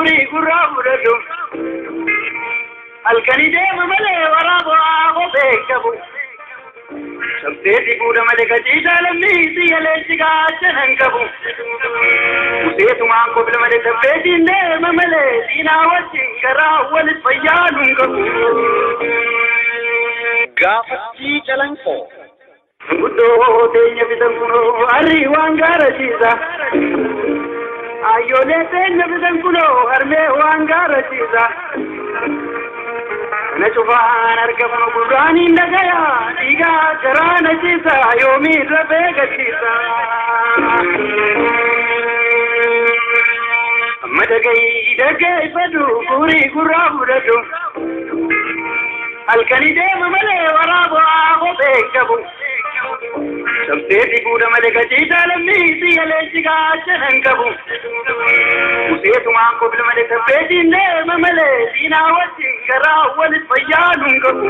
Guurii gurraa fudhadhu. Halkanii deema malee waraabaa kophee qabu. Shamseeti fuudha malee gachiisaa lammii biyya leenci gaachana hin qabu. Museetumaan kofla malee tabbeetiin deema malee diinaa wajjin garaa walit fayyaa nun qabu. Gaafattii Calanqoo. Guddoo teenya fitan kunoo arrii waan gaarachiisa. Ayyoolee teenya fitan kunoo harmee waan gaarachiisa. Kana cufaan argamu gurraaniin dhagaya dhiigaa garaa na ciisa yoomiin rafee gachiisa. Amma dhagayi dhaggeeffadhu guurii gurraa fudhadhu. Halkanii deema malee waraabaa kophee qabu. Shamseeti fuudha malee gachiisaa lammii biyya leenci gaachana hin qabu. Museetumaan kofla malee tabbeetiin deema malee diinaa wajjin garaa walit fayyaa nun qabu.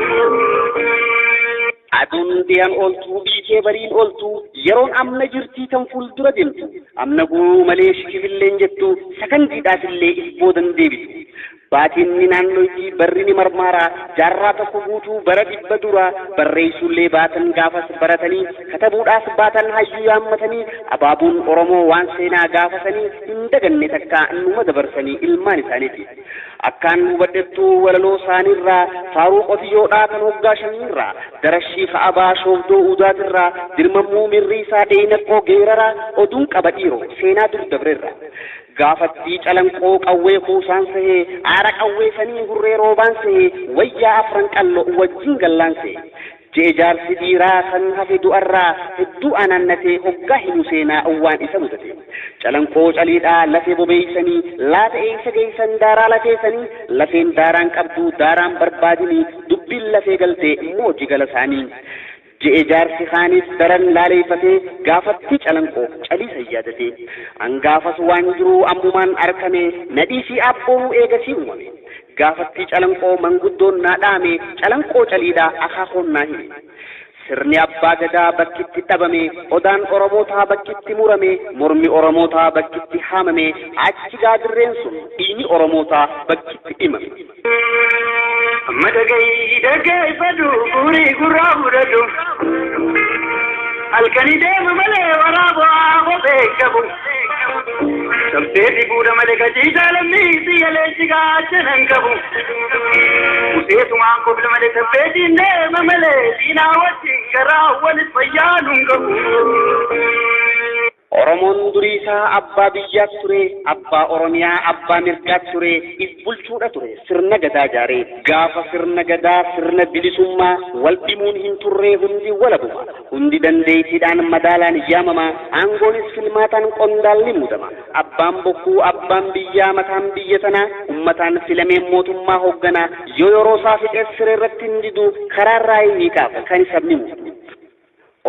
Aduun dhiyan ooltuu dhiitee bariin ooltuu yeroon amna jirtii tan fuuldura deemtu amna guuruu malee shikifilleen jettu sakandiidhaaf illee if boodan deebitu. Baatiin ni naannoyti, barri ni marmaara, jaarraa tokko guutuu bara dhibba dura, barreeysuullee baatan gaafas baratanii, katabuudhaas baatan hayyuu yaammatanii, abaabuun Oromoo waan seenaa gaafa sanii hin daganne takkaa numa dabarsanii ilmaan isaaniiti. Akkaan hubadhettuu walaloo saaniirraa, faaruu qotiyyoodhaa tan hoggaa shaniirraa, darashii ka'abaa shoobdoo uudaatirraa, dirmammuu mirriisaa dheeynaqqoo geeraraa, oduun qaba dhiiroo seenaa dur dabrerraa. Gaafattii Calanqoo qawwee kuusaan sehee aara qawwee sanii hurree roobaan sehee wayyaa afran qallo wajjin gallaan sehe. Je'e jaarsi dhiiraa kan hafe du'arraa hedduu anaannatee hoggaa himu seenaa waan isa mudate. Calanqoo caliidhaa lafee bobeeysanii laata eeysa geeysan daaraa lafee sanii lafeen daaraan qabduu daaraan barbaadinii dubbiin lafee galtee mooji gala saanii. Je'e jaarsi kaanis daran laaleeyfatee gaafattii Calanqoo calii san yaadatee. An gaafas waan jiruu ammumaan arkame na dhiisii aabboonuu eegasii uumame. Gaafattii Calanqoo manguddoon naa dhaame Calanqoo caliidhaa akaakoon naa hime. Sirni abbaa gadaa bakkitti dhabame odaan Oromootaa bakkitti murame mormi Oromootaa bakkitti haamame achi gaa dirreen sun dhiiyni Oromootaa bakkitti dhimame. Amma dhagayi dhaggeeffadhu guurii gurraa fudhadhu. Halkanii deema malee waraabaa kophee qabu. Shamseeti fuudha malee gachiisaa lammii biyya leenci gaachana hin qabu. Museetumaan kofla malee tabbeetiin deema malee diinaa wajjin garaa walit fayyaa nun qabu. Oromoon durii isaa abbaa biyyaat ture, abbaa Oromiyaa, abbaa mirgaat ture, if bulchuudha ture, sirna Gadaa jaaree. Gaafa sirna Gadaa, sirna bilisummaa, wal dhimuun hin turree hundi walabuma. Hundi dandeeytiidhaan madaalaan yaamama, aangoonis filmaataan qondaalli muudama. Abbaan Bokkuu, abbaan biyyaa, mataan biyya tanaa, ummataan filamee mootummaa hooggana, yoo yeroo isaa fixes sireerratti hin didu, karaarraa hin hiikaaf kan sabni muudu.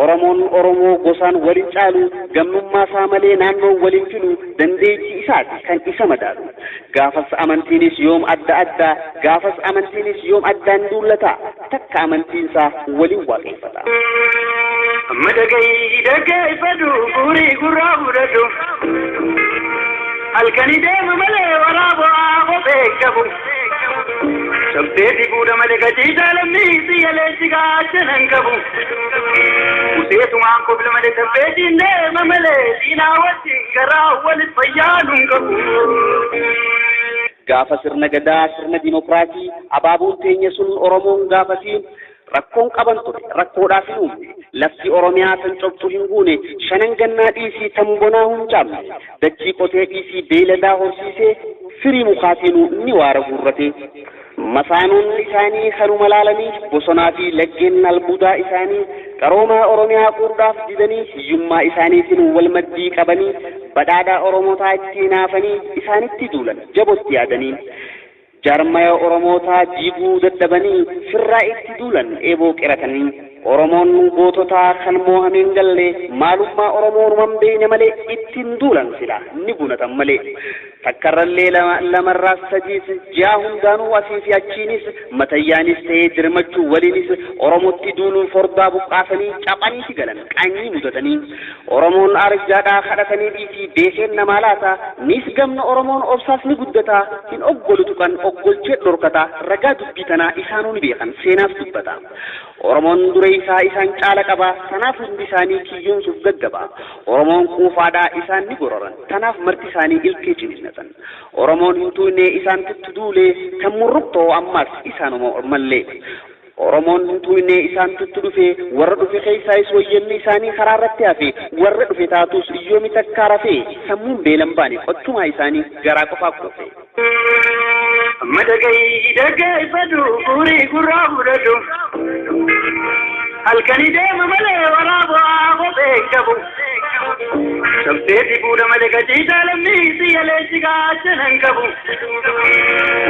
Oromoon Oromoo gosaan wal hin caalu, gamnummaa isaa malee naannoon wal hin filu, dandeettii isaati kan isa madaalu. Gaafas amantiinis yoom adda adda, gaafas amantiinis yoom addaan duullata, takka amantiin isaa waliin waaqeeffata. Amma dhagayi dhaggeeffadhu guurii gurraa fudhadhu. Halkanii deema malee waraabaa kophee qabu. Shamseeti fuudha malee gachiisaa lammii biyya leenci gaachana hin qabu. Museetumaan kofla malee tabbeetiin deema malee diinaa wajjin garaa walit fayyaa nun qabu. Gaafa sirna Gadaa, sirna dimokiraasii, abaabuun teenya sun Oromoon gaafasii rakkoon qaban ture, rakkoodhaaf hin uumne. Lafti Oromiyaa tan cobxu hin guune, shanan gannaa dhiisii tan bonaa hun caamne. Dachii qotee dhiisii beeyladaa horsiisee, firii mukaatiinuu ni waara guurratee. Masaanuun isaanii kanuma laalanii, bosonaa fi laggeen albuudaa isaanii, qaroomaa Oromiyaa quuruudhaaf didanii, hiyyummaa isaaniitiin wal maddii qabanii, badhaadha Oromootaa itti hinaafanii, isaanitti duulan, jabootti yaadanii. Jaarmaya Oromootaa diiguu dadhabanii, firraa itti duulan, eeboo qiratanii. Oromoon goototaa kan moohameen galle, maalummaa Oromoon beeyne malee ittiin duulan sila ni gunatan malee. Takkarrallee lamarraas sadiis ji'a hundaanuu asii fi achiinis matayyaanis ta'ee dirmachuu waliinis Oromootti duuluun fordaa buqqaasanii caphaniiti galan qaanyii mudatanii. Oromoon arjaadhaa kadhatanii dhiisii beekeen namaa laata, nis gamna Oromoon obsaas ni guddata, hin oggolu tuqan oggolchee dhorkata, ragaa dubbii tanaa isaanuu ni beekan seenaaf dubbata. Oromoon dure isaa isaan caala qaba, tanaaf hundi isaanii kiyyoomsuuf gaggaba. Oromoon quufaadhaa isaan ni gororan, tanaaf marti isaanii ilkee ciniinnatan. Oromoon hin tuqne isaan tuttu duulee, kan murruqtoo ammaas isaanuma mallee. Oromoon hin tuqne isaan tuttu dhufe, warra dhufe keessaayis wayyanni isaanii karaa irratti hafe, warra dhufe taatus iyyoomi takkaa rafee, sammuun beelan baane qochumaa isaanii garaa qofaa quufe. Amma dhagahi dhaggeeffadhu furii gurraa fudhadhu. Halkanii deema malee waraabaa kophee hin qabu. Shamseeti fuudha malee gachiisaa lammii xiyya leenci gaachana hin qabu.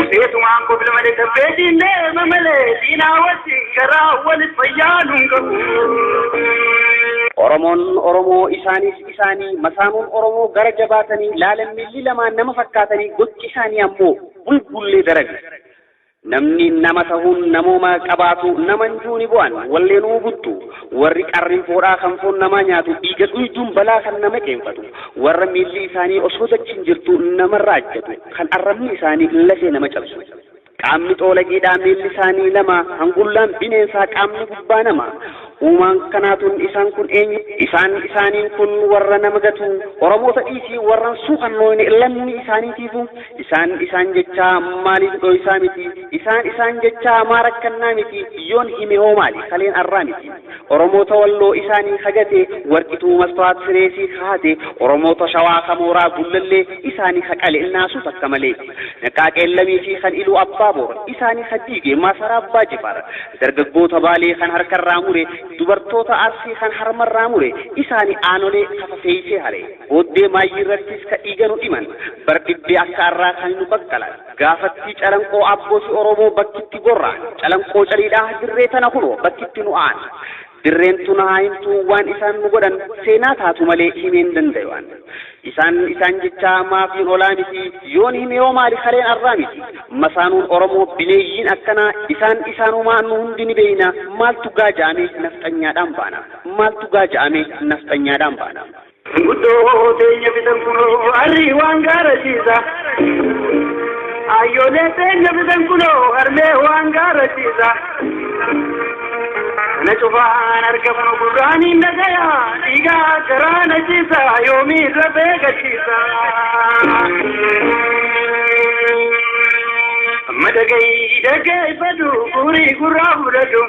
Useetumaan kofla malee tabbeetiin deema malee diinaa wajjin garaa walit fayyaa hin qabu. Oromoon Oromoo isaanis isaanii, masaanuun Oromoo gara jabaatanii laalan miilli lamaan nama fakkaatanii gochi isaanii ammoo bulbullee darabe. Namni nama tahuun namooma qabaatu naman juuni bu'an walleenuu buttu, warri qarrinfoodhaa kan foon namaa nyaatu dhiiga dhuyduun balaa kan nama qeenfatu, warra miilli isaanii osoo dachiin jirtu namarraa ajjatu, kan arrabni isaanii lafee nama cabsu. Qaamni xoolaqiidhaa miilli isaanii lama, hangullaan bineensaa qaamni gubbaa nama. Uumaan kanaatuun isaan kun eenyu? Isaan isaaniin kun warra nama gatu, Oromoota dhiisii warran suuqannooyne lammii isaaniitiifu. Isaan isaan jechaa maaliif dho'isaa miti? Isaan isaan jechaa maa rakkannaa miti? Yoon hime hoo maali? Kaleen arraa miti. Oromoota Walloo isaanii hagate, warqituu mastawaat sireesii kaate, Oromoota Shawaa kamooraa gullallee isaanii haqale naasuu takka malee. Naqaaqeellamii fi kan Iluu Abbaa Boor isaanii hadiige maasaraa Abbaa Jifaar, dargaggoota Baalee kan harkarraa mure, dubartoota Arsii kan harmarraa mure, isaanii aanolee kafafeeysee hare. Booddee maayyii irrattis ka dhiiganu dhiman, bar dhibbee akka arraa kan nu qaqqalan. Gaafattii calanqoo abbootii Oromoo bakkitti gorra'an, calanqoo caliidhaa dirree tana kunoo bakkitti nu a'an. Dirreen tun haa himtuu waan isaan nu godhan, seenaa taatu malee himeen danda'an. Isaan isaan jechaa maafiin olaa miti, yoon hime yoo maali kaleen arraa miti. Masaanuun Oromoo bineeyyiin akkanaa, isaan isaanumaa nu hundi ni beeyna, maaltu gaaja'ame nafxanyaadhaan baana. Maaltu gaaja'ame nafxanyaadhaan baana. Guddoo teenya bitan kunoo harrii waan gaarachiisa. Ayyoolee teenya bitan kunoo harmee waan gaarachiisa. Kana cufaan argamu gurraaniin dhagaya dhiigaa garaa na ciisa yoomii irra beekachiisa. Amma dhagahi dhaggeeffadhu furii gurraa fudhadhu.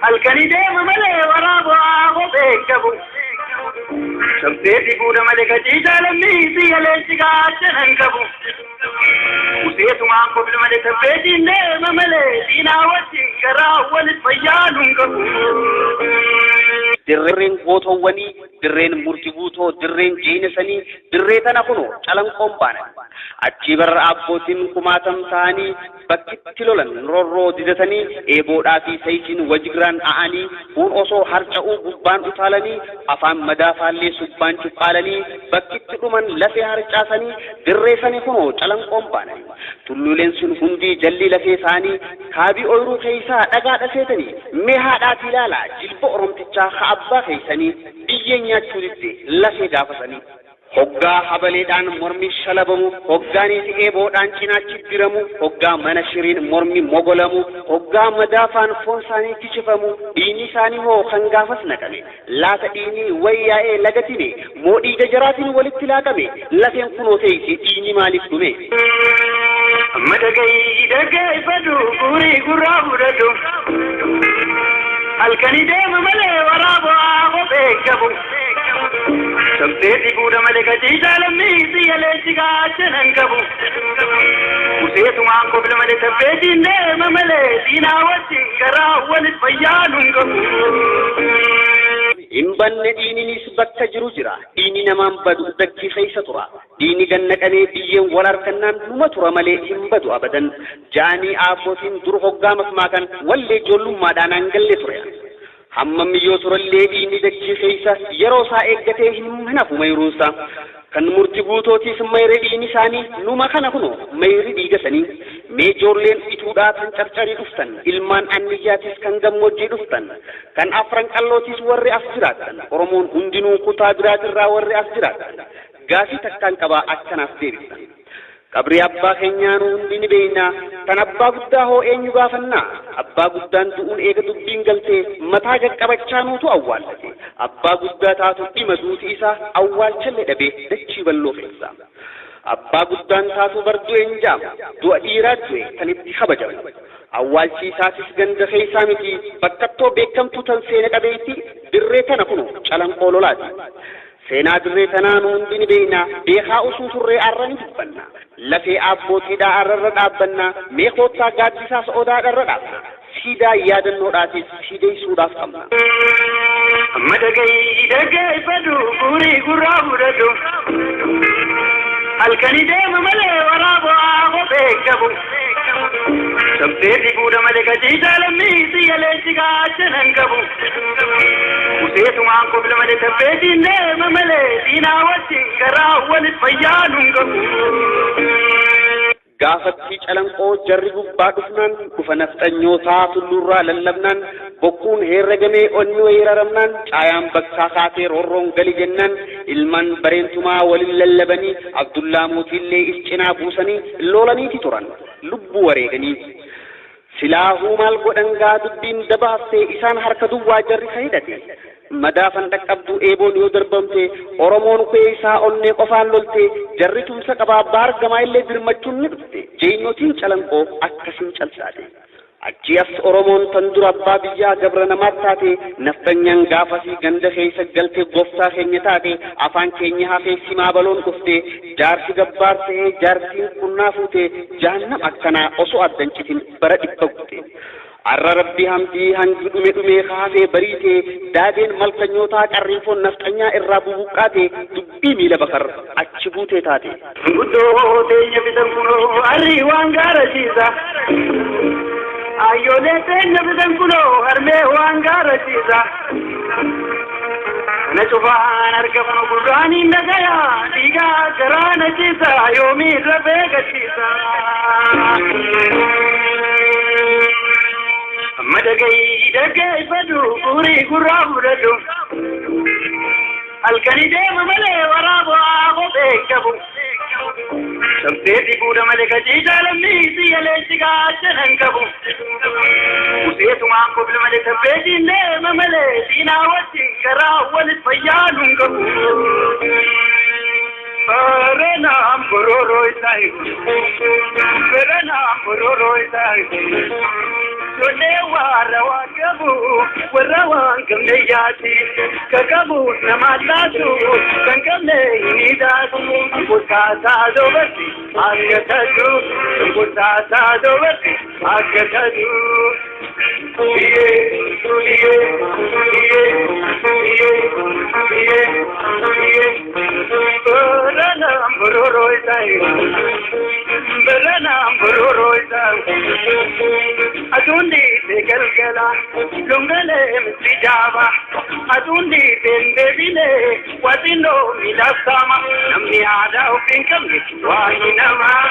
Halkanii deema malee waraabaa kophee hin qabu. Shamseeti fuudha malee gachiisaa lammii xiyya leenci gaachana hin qabu. Useetumaan kofla malee tabbeetiin deema malee diinaa wajjin garaa walit fayyaa hin qabu. Dirreen gootowwanii, dirreen murti guutoo, dirreen jeenisanii, dirree tana kunoo calanqoon baanan. Achii barra abbootiin kumaatam ta'anii bakkitti lolan roorroo didatanii, eeboodhaa fi sayitiin wajigiraan a'anii, kun osoo harca'uu gubbaan utaalanii, afaan madaafaallee subbaan cuqqaalanii, bakkitti dhuman lafee harcaasanii, dirree sani kunoo calanqoon baanan. Tulluuleen sun hundi jalli lafee isaanii kaabii ooyiruu keessaa dhagaa dhaseetanii, mee haadhaati ilaalaa jilba Oromtichaa haa abbaa keessanii biyyeen nyaachuu didde lafee gaafasanii. Hoggaa habaleedhaan mormi shalabamu, hoggaaniis eeboodhaan cinaachi diramu, hoggaa mana shiriin mormi mogolamu, hoggaa madaafaan foon isaanii kichifamu, dhiigni isaanii hoo kan gaafas naqame, laata dhiigni wayyaa'ee lagatime, moo dhiiga jaraatiin walitti laaqame, lafeen kunoo teessi dhiigni maaliif dhume? Amma dhagahi dhaggeeffadhu furii gurraa fudhadhu. Halkanii deema malee waraabaa kophee hin qabu. Shamseeti fuudha malee gachiisaa lammii xiyya leenci gaachana hin qabu. Useetumaan kofla malee tabbeetiin deema malee diinaa wajjin garaa walit fayyaa hin qabu. Hin banne dhiininis bakka jiru jira. Dhiigni namaan badu dachii keessa tura. Dhiigni gannaqamee biyyeen wal harkannaan numa tura malee hin badu abadan. Jaanii abbootiin dur hoggaa makmaakan wallee ijoollummaadhaan hangallee ture. Hamma miyyoo turallee dhiigni dachii keessa yeroo isaa eeggatee hin hafu mayruunsa. Kan murti guutootiis mayre dhiigni isaanii numa kana kunoo mayri dhiiga sanii. Mee ijoolleen ituudhaa kan carcarii dhuftan, ilmaan anniyyaatis kan gammoojjii dhuftan, kan afran qallootis warri as jiraatan, Oromoon hundinuu kutaa biraatirraa warri as jiraatan, gaafii takkaan qabaa akkanaaf deebiftan. Qabrii abbaa keenyaa nu hundi ni beekna, kan abbaa guddaa hoo eenyu gaafannaa? Abbaa guddaan du'uun eega dubbiin galtee mataa qaqqabachaa nuutu awwaallate. Abbaa guddaa taatu dhima duuti isaa awwaalchallee dhabee dachii balloo keessa. Abbaa guddaan taatu bar du'e hin jaamu, du'a dhiiraa du'e kan itti kabajamu. Awwaalchi isaatis ganda keessaa miti, bakkattoo beekamtuu tan seena qabeetti dirree tana kunoo calanqoo lolaati. Seenaa dirree tanaa nu hundi ni beekna, beekaa osoo turree arra ni dubbanna. Lafee abbootiidhaa arrarra dhaabbanna, mee koottaa gaaddisaas odaadharra dhaabna. Siidaa yaadannoodhaatis siideessuudhaaf qabna. Amma dhagahi dhaggeeffadhu guurii gurraa fudhadhu. Halkanii deema malee waraabaa kophee qabu. Sabteerri fuudha malee qaciisaa lammii xiyya leenci gaachana hin qabu. Useetumaan kofla malee tabbeetiin deema malee diinaa wajjin garaa walit fayyaa nun qabu. Gaafatti calanqoo jarri gubbaa dhufnaan dhufa nafxanyootaa tulluurraa lallabnaan bokkuun herregamee onni weeraramnaan caayaan bakkaa kaatee roorroon gali jennaan ilmaan bareentumaa waliin lallabanii Abdullaa Mootiillee is cinaa buusanii lolaniiti turan lubbuu wareeganii. Silaahuu maal godhan gaa dubbiin daba haftee isaan harka duwwaa jarri ka hidhate. Madaafan dhaqqabduu eeboon yoo darbamte Oromoon kee isaa onnee qofaan lolte jarri tumsa qabaa baar gamaa illee birmachuun ni dhufte jeenyotiin calanqoo akkasiin calsaate. Achi as Oromoon tan dura abbaa biyyaa gabra namaat taate nafxanyaan gaafasii ganda keessa galte gooftaa keenya taate afaan keenya hafee simaa baloon dhufte jaarsi gabbaar ta'ee jaartiin qunnaa fuute jahannam akkanaa osoo addan citin bara dhibba guute. Arra rabbi hamdii hangi dhume dhumee kaafee bariite daadeen malkanyootaa qarriifoon nafxanyaa irraa bubuqqaate dubbii miila bakar achi buutee taate. Guddoo teenya bitan kunoo harrii waan gaarachiisa. Ayyoolee teenya bitan kunoo harmee waan gaarachiisa. Kana cufaan argamu gurraaniin dhagaya dhiigaa garaa na ciisa yoomii rafee gachiisa. Amma dhagahi dhaggeeffadhu guurii gurraa fudhadhu. Halkanii deema malee waraabaa kophee qabu. Sabteerri fuudha malee qaciisaa lammii xiyya leenci gaachana hin qabu. Useetumaan kofla malee tabbeetiin deema malee diinaa wajjin garaa walit fayyaa nun qabu. Baranaan bororoo isaa baranaan bororoo isaa Ijoollee warra waan qabu warra waan qabne yaati ka qabu nama laatu kan qabne hin daatu Murtaasaa dubarti akka taatu murtaasaa dubarti akka taatu. Iyyee iyyee iyyee iyyee iyyee iyyee Baranaan bororoo isaa baranaan bororoo isaa Aduun dhiite galgala longalee miti jaaba aduun dhiite hin deebine waxinnoo miidhagsaama namni aadaa ofii hin qabne waa hin namaa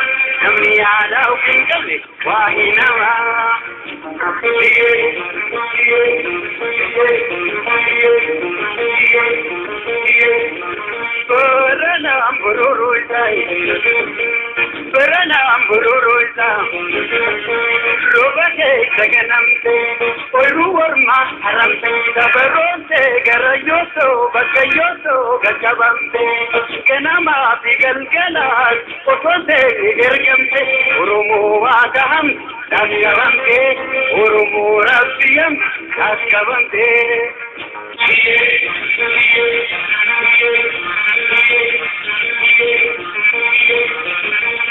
namni aadaa ofii hin qabne waa hin namaa. Iyyee iyyee iyyee iyyee iyyee iyyee Baranaan bororoo isaa baranaan bororoo isaa rooba keessa ganamte ooyiruu mormaa haramte dabaroonte gara yoosoo bakka yoosoo gaggabamte ganamaa fi galgalaan osoo ta'e ergamte Oromoo waaqa hamte dhaqqabamte Oromoo rabbiyam dhaqqabamte.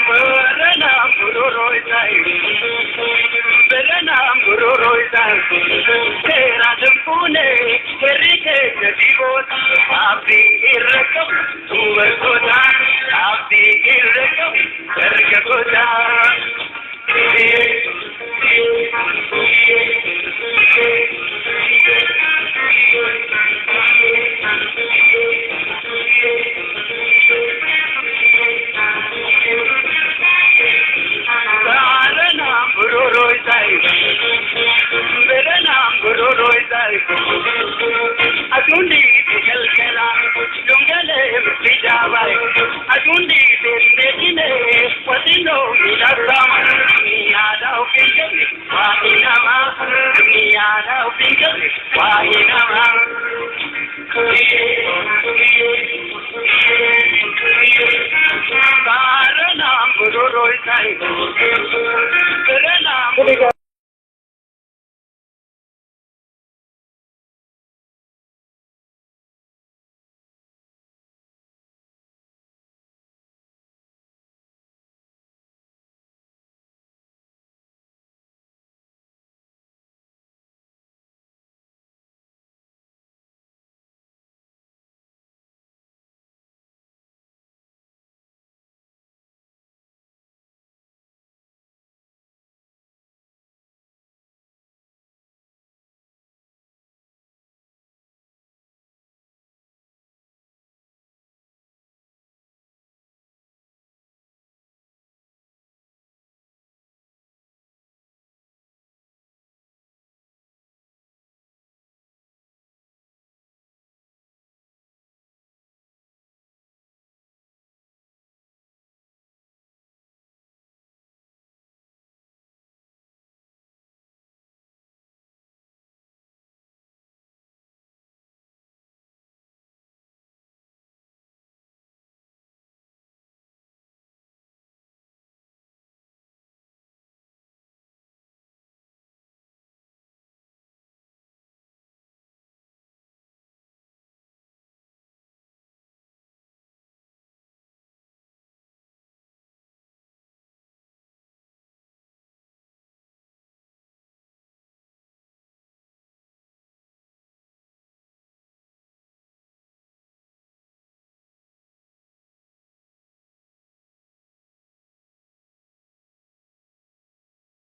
Baranaan bororoo isaa baranaan bororoo isaa seera danfuune herri keenya diboota abdii irra qabu dubartoota abdii. Dargaggoota.